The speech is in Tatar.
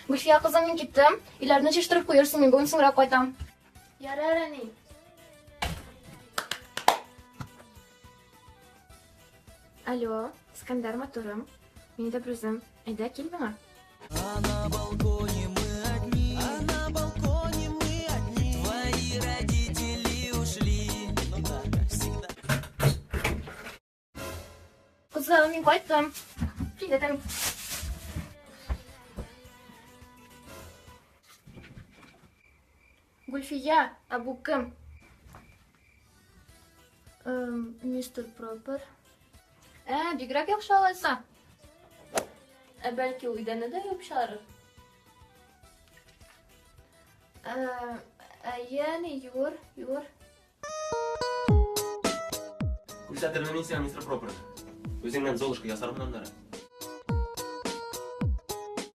Гөлфия кызым, мин киттем. Өйләрне җыештырып куерсың, мин бүген соңрак кайтам. Ярар, әни. Алло, Искәндәр матурым. Мин дә берүзем. Әйдә, кил миңа. А на балконе мы одни, а на балконе мы одни. Твои родители ушли. Ну да, как всегда. Кызым, мин кайттым. Привет, әни. Гөлфия, ә бу кем? Мистер Пропер. Ә, бигрәк яхшы алайса. Ә бәлки ул идәнне дә юып чыгарыр? Ә, әйе, әни, юыр, юыр. Күрсәтермен мин сиңа мистер Пропер. Үзеңнән Золушка ясармын аннары.